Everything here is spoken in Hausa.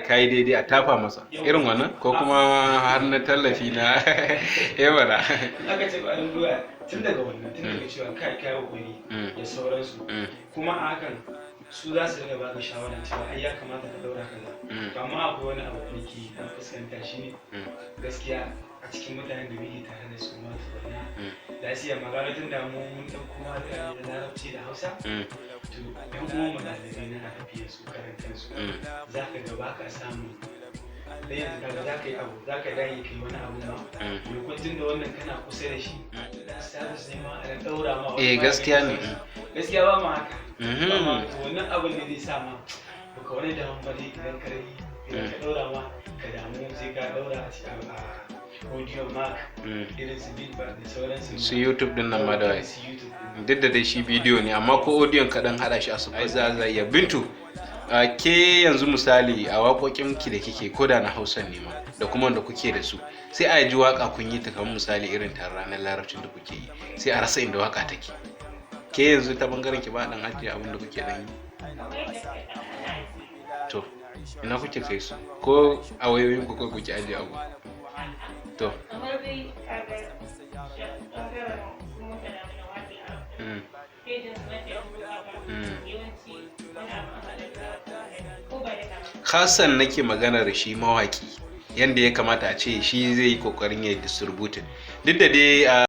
Kai daidai, a tafa masa irin wannan, ko kuma har na tallafi na mana. Aka ce ƙwarin gwiwa tun daga wannan, tun daga cewa kai kai kokari da sauransu. Kuma a hakan su za su dinga baka shawara cewa ai ya kamata ka daura kaza. To amma akwai wani abu da nake dan fuskanta, shine gaskiya a cikin mutanen da muke tare da su ma tukuna, lafiya magana, tun da mu mun ɗauko ma da Larabci da Hausa, to yan uwan mu ɗalibai na Arabiya su karan kansu, za ka ga baka samu da yanzu kaga za ka yi abu, za ka dage kai wani abu ma, maimakon tun da wannan kana kusa da shi, status ne ma a dan ɗaura ma wani ma. Gaskiya ne. Gaskiya ba mu haka. Ba mu haka. To wannan abin ne zai sa ma baka wani damu ba dai idan ka yi, idan ka ɗaura ma ka damu sai ka ɗaura a Audiomack, irin su Beatport da sauransu. Su YouTube din nan ma da waye. Su YouTube din. Duk da dai shi bidiyo ne, amma ko audio kaɗan haɗa shi a su za iya. Bintu, a ke yanzu misali a waƙoƙin ki da kike, ko da na Hausa ne ma da kuma wanda kuke da su, sai a ji waka kun yi ta, kamar misali irin ta ranar Larabcin da kuke yi, sai a rasa inda waka take. Ke yanzu ta bangaren ki ba dan ajiye abin da kuke dan yi? Kamar yadda kai ana ajiye. To ina kuke kai su? Ko a wayoyin ku ko kuke ajiye abu? To Kamar dai kaga ɓangaren su mutane na waƙi a pejin su na Facebook haka, yawanci wani abu an haɗa da ko ba da kama. Hassan, nake maganar shi mawaki, yanda ya kamata a ce shi zai yi kokarin ya distributing, duk da dai a